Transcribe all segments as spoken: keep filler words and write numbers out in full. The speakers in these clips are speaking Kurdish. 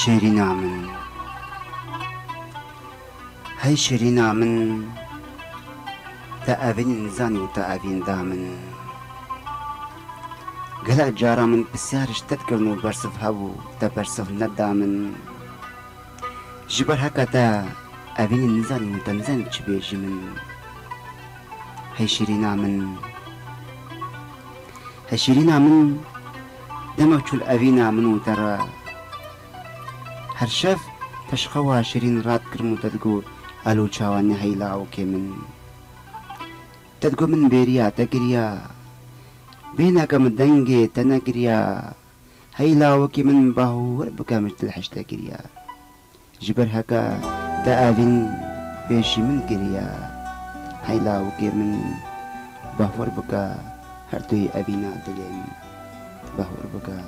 Şêrîna min. Hey şêrîna min, te evînî nizanî û te evîn da min. Gelek cara min pisyar ji te dikirin û bersiv hebû, te bersiv neda min. Ji ber heke te evînî nizanî û te nizanî çi bêjî min. Hey şîrîna min. Hey şîrîna min, demek çûl evîna min û te re. Her şev te ji xewa şirîn radikirim û te digot, elo çawa neheyî lawikê min. Te digot min bêriya te kiriya. Bêhneke min dengê te nekiriya. Hey lawikê min, bahûr bike min ji dil hişte kiriya. Ji ber heke te evîn pêşî min kiriya. Hey lawikê min, bahûr bike, her tu yî evîna dilê min. Bahûr bike,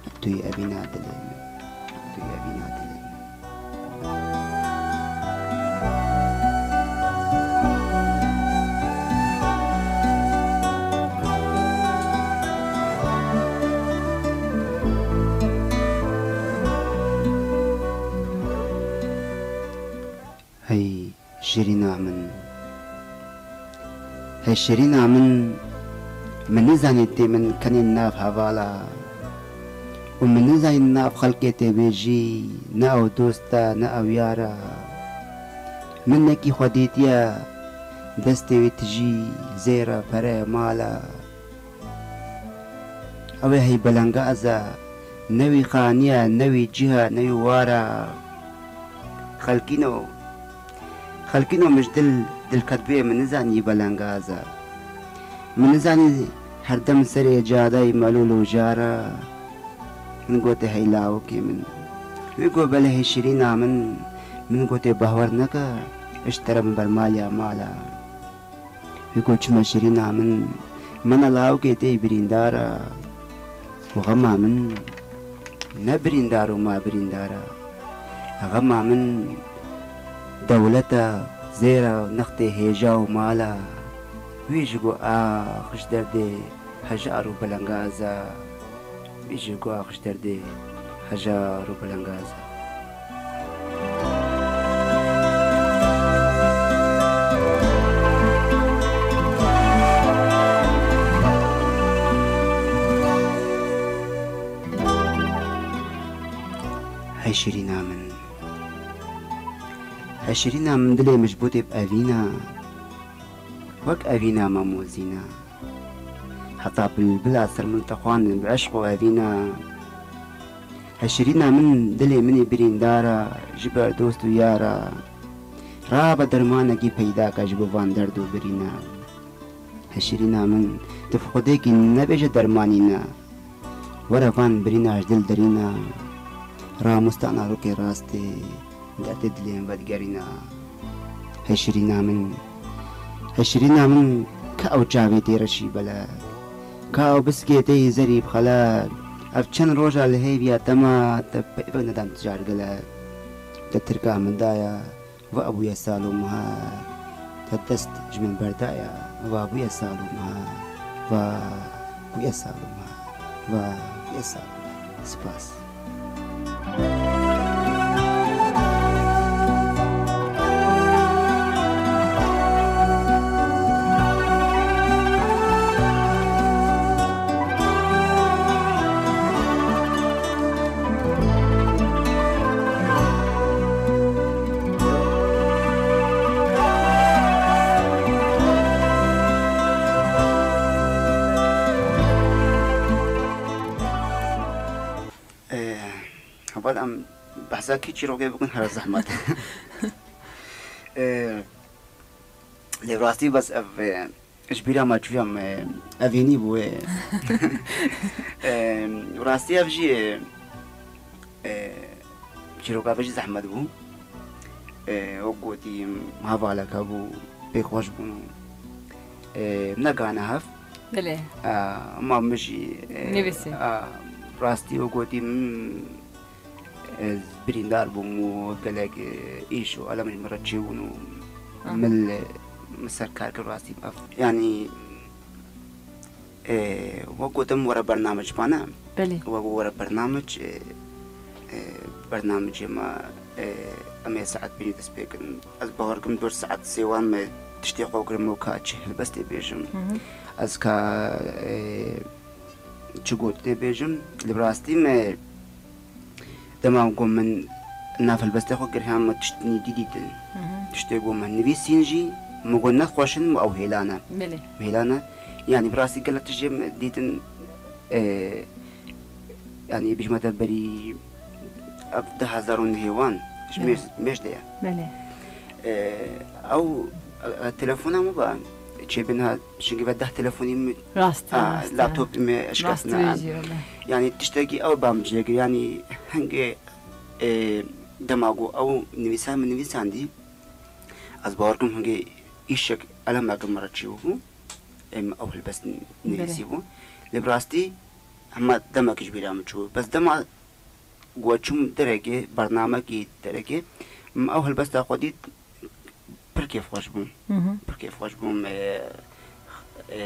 her tu yî evîna dilê min. Her tu yî evîna dilê min. Hey şirîna min. Hey şirîna min, min nizanî tê min kenê nav hevala. Û min nizanî nav xelkê tê bêjî, ne ew dost e, ne ew yar e. Min nekî xwe dîtiye, destê wî tijî, zêra pere mala. Ew ê hey belengaz e, ne wî xaniye, ne wî cih e, ne wî war e. Xelkîno, xelkîno min ji dil dilketbûyê min nizanî belengaz e. Min nizanî herdem serê cadayî melûl û jar e. Min gotê hey lawikê min. Wî got belê hey şirîna min. Min gotê bawer neke, ji te re min bermaliya mala. Wî got çima şirîna min, mena lawikê te yî birîndar e. Û xema min ne birîndar û ma birîndar e. Xema min dewlet e, zêr e, nextê hêja û mal e. Wî jî got ax ji derdê hejar û belengaz e. Wî jî got ax ji derdê hejar û belengaz e. Hey şirîna min. Hey şirîna min, dilê min ji bo te bi evîna. Wek evîna Mem û Zîna. Heta bilbila ser min te xwendin bi eşq û evîna. Hey şirîna min, dilê min ê birîndar e, ji ber dost û yar e. Rabe dermanekî peyda ke ji bo van derd û birîna. Hey şirîna min, tu bi xwedêkî nebêje dermanî ne. Were van birîna ji dil derîna. Ramustana rokê rastê, derdê dilê min vedigerîna. Hey şirîna min, hey şirîna min, ka ew çavê tê reşî belek, ka ew biskê tê yî zerî bi xelek. Ev çend roja li hêviya te ma, te peyvek nedan tu car gelek. Te tirka min daya, va bûye sal û meha. Te dest ji min berdaya, va bûye sal û meha. Va bûye sal û meha. Va bûye sal û meha. Spas. Ee, heval em behsa kî çîrokê bikin her zehmet. Ee, lê rastî bes ev, e, ji bîra me çûya me evînî bû, e. E, rastî ev jî, e, e, çîroka ve jî zehmet bû. E, wek gotî, hevaleke bû, pê xweş bûn. E, negane hev. Belê. E, ama min jî, e, Nivîsî. E, rastî wek gotî, min, ez birîndar bûm û gelek, e, îş û alem ji min re çêbûn û Aha. min, e, min ser kar kir rastî. Ev, yanî, e, wek gotim were bernamij bane. Belê. Wek were bernamij, e, e, bernamecê me, e, em ê saet pêncî dest pê kirin. Ez bawer kim dor saet sêwan me tiştê xwe kirim û ka çi helbestê bêjim. Hı hı. Ez ka, e, çi gotinê bêjim. Li bi rastî me dema ku min nav helbestê xwe kir, hema tiştî dî dîtin. Hı hı. Tiştê ku min nivîsîn jî, min got nexweş in, ew hêlan e. Belê. Hêlan e. Yanî bi rastî gelek tişt jê min dîtin, e, yanî bijmete berî ev du hezar û nehê wan ji Belê. mêj, mêj de ye. Belê. E, ew, e, telefona min ba çêbin ha, çinkî ve deh telefonî min Rast e, a, rast e. Laptopî min eşkeftina. Rast e, jî wele. Yanî tiştekî ew bam çêkir, yanî hingê, e, dema ku ew nivîsa min nivîsandî, ez bawer kim hingê îşek elemek min re çêbû, em ew helbest Belê. nivîsî bû. Lê bi rastî hema demek ji bîra min çû. Bes dema ku çûm derekê, bernamekî derekê, min ew helbesta xwe dît, pir kêfxweş bûm. Hı hı. Pir kêfxweş bûm, e, e,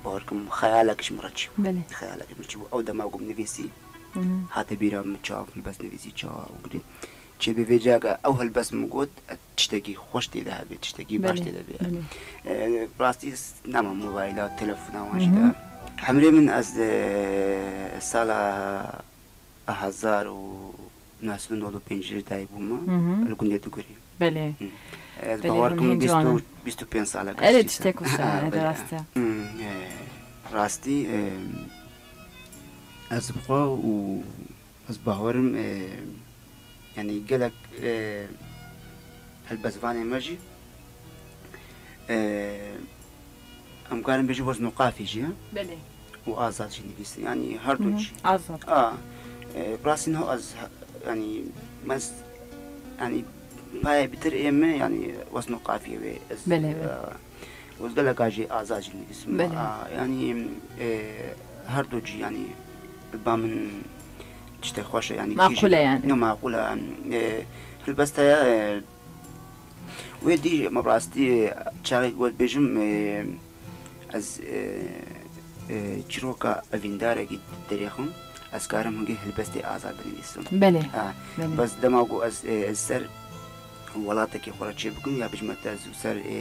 bawer kim xeyalek ji min re çû. Belê. Xeyalek ji min çû. Ew dema ku min nivîsî, Hı hı. hate bîra min çawa helbest nivîsî, çawa ew girê. Çê bi vê ciyaka ew helbest min got, tiştekî xweş tê de hebe, tiştekî baş Belê, tê de be. belê. E, rastî s-, nema mobayla, telefona wan Hı jî hı. de. Hemrê min ez, e, sala hezar û neh sed û nod û pêncî dayî bûme, Hı hı. li gundê Dugurê. Belê. Hı. Ez Belê, bawer hûn kim hîn bîst û, ciwan in. bîst û pênc salek Erê, ez tiştek wisa, Ha, erê, belê. rast e. Hı, e, rastî, e, ez bi xwe û ez bawerim, e, yanî gelek, e, helbestvanê me jî, e, em karin bêjin wezn û qafî jî, he? Belê. Û azad jî nivîsin. Yanî her Hı du hı. jî. Azad. A, e, rastî niha ez, yanî, mez, yanî, payê bitir ê me, yanî, wezn û qafiyê wê ez, Belê, belê. e, û ez gelek a jî azad jî nivîsim. Belê. A, yanî, e, her du jî, yanî, ba min tiştek xweş e, yanî, Maqûl e kî jî, yanî. ne maqûl e, e, helbest heye, e, Wê dî me bi rastî çaxê ku ez bêjim, e, ez, e, e, çîroka evîndarekî dirêxim, ez karim hingê helbestê azad binivîsim. Belê, Ha, belê. bes dema ku ez, e, ez ser welatekî xwe re çê bikim ya bijmete ez ser, e,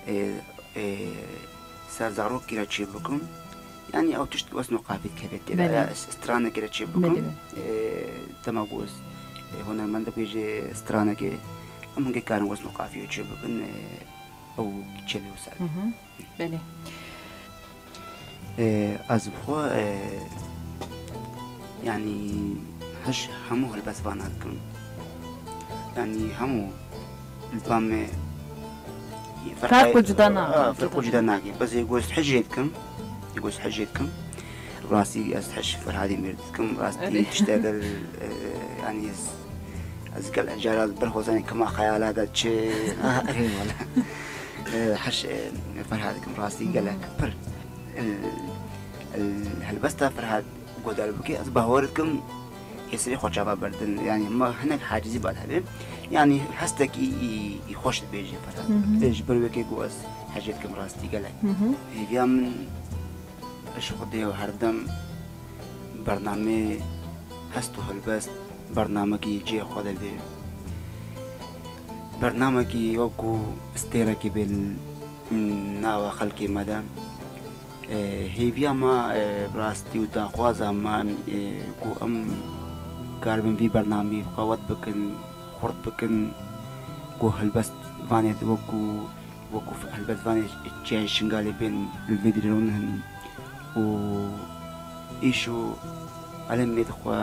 e, e, ser zarokî re çê bikim, yanî ew tişt wezn û qafî dikeve tê de. Belê. Ya ez stranekê re çê bikim, Belê, belê. e, dema ku ez, e, hunermendek wê jê stranekê, em hingê karin wezn û qafiyê çê bikin, e, ew çêlê wisa. Hı hı. Belê. E, ez bi xwe, e, yanî hiş hemû helbestvana dikim. Yanî hemû li ba me Ferq û cuda nake. Ha, ferq û cuda nake. Bes ê ku ez hicê dikim, ê ku ez hicê dikim. Rastî ez hiş Ferhadê Mêrd dikim. Rastî Erê. tiştê gel, e, yanî ez, ez gel cara ber xwezanê kima xeyala de çi, ha, erê wala. E, hiş, e, Ferhad dikim. Rastî gelek pir. E, e, helbesta Ferhad godar bike, ez bawer dikim, hêsirê xwe çava berdin. Yanî me hinek hacizî bad hebe. Yanî hestekî î, î xweş dibêje Ferhad. Hı hı. Ê ji ber wekê ku ez hecê dikim rastî gelek. Hı hı. Hêviya min ji Xwedê û herdem bernameyê hest û helbest bernamekî cihê xwe de bê. Bernamekî wekû stêrekê bê li nava xelkê me de. E, hêviya me, e, bi rastî û daxwaza me, e, ku em karibin vî bernameyê qewet bikin, xurt bikin, ku helbestvanê wekû, wekû helbestvanê çiyayê Şingalê bên li vê dirê rûnin û îşo elemê dixwe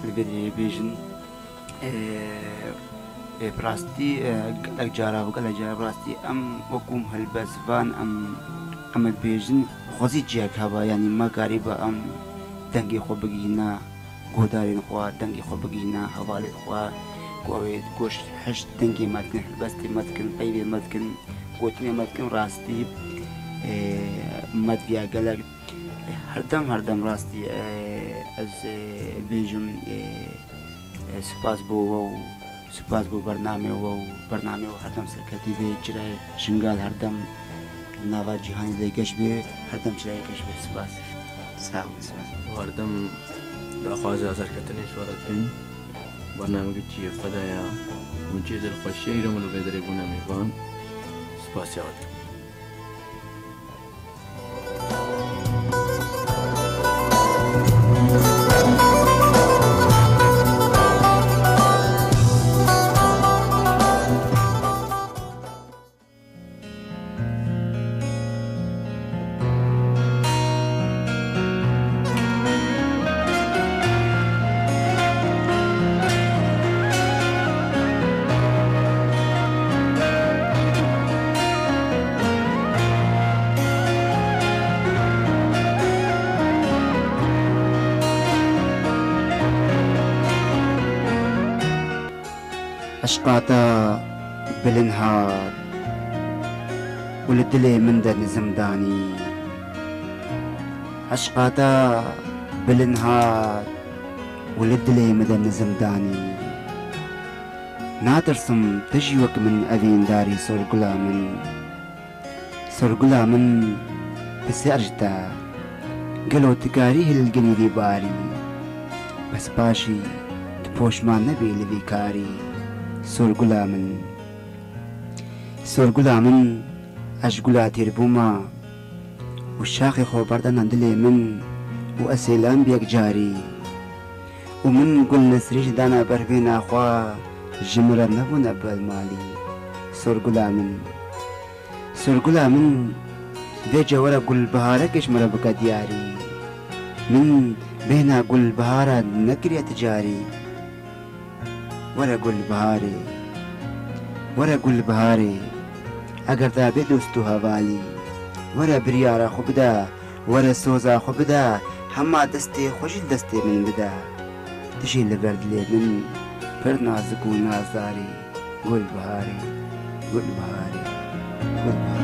li vê dirê bêjin. Ê, ê, bi rastî, e, gelek cara û gelek cara bi rastî em wekû helbestvan em, em dibêjin, xwezî cihek heba, yanî me karîba em dengê xwe bigihîna guhdarên xwe, dengê xwe bigihîna hevalên xwe, ku ew ê goş hişt dengê me dikin, helbestê me dikin, peyvê me dikin, gotinê me dikin, rastî, e, me diviya gelek. Herdem, herdem rastî, e, ez, e, bêjim, e, e, spas bo we û spas bo bernamê we û bernamê we herdem serketî bê, çirayê Şingal herdem nava cîhanê de geş bê, herdem çirayê geş bê. Spas. Sağ ol, spas. Herdem Daxwazê azarketinê ji we re dikin. Bernameke çiyê xwe de ye. Hûn çiyê dilxweşiyê îro min û vê derê bûne mêvan. Spasiya we dikim. Eşqa te bilind hat û li dilê min de nizim danî. Eşqa te bilind hat û li dilê min de nizim danî. Natirsim tu jî wek min evîndarî, Sorgula min. Sorgula min, pisyar ji te, gelo tu karî hilgirî vî barî? Bes paşî tu poşman nebî li vî karî, Sorgula min. Sorgula min, ez ji gula tîr bûma û şaxê xwe berdana dilê min û ez sêlan bi yek carî. Û min gul nesrî ji dana ber bêhna xwe, ji min re nebûne belmalî, Sorgula min. Sorgula min, vêce were gulbihareke ji min re bike diyarî. Min bêhna gulbihara nekiriye ti carî. Were gulbiharê, were gulbiharê, eger te bê dost û hevalî, were biryara xwe bide, were soza xwe bide, hema destê xwe jî li destê min bide. Tu jî li ber dilê min pir nazik û nazdarî. Gulbiharê, Gulbiharê, Gulbiharê.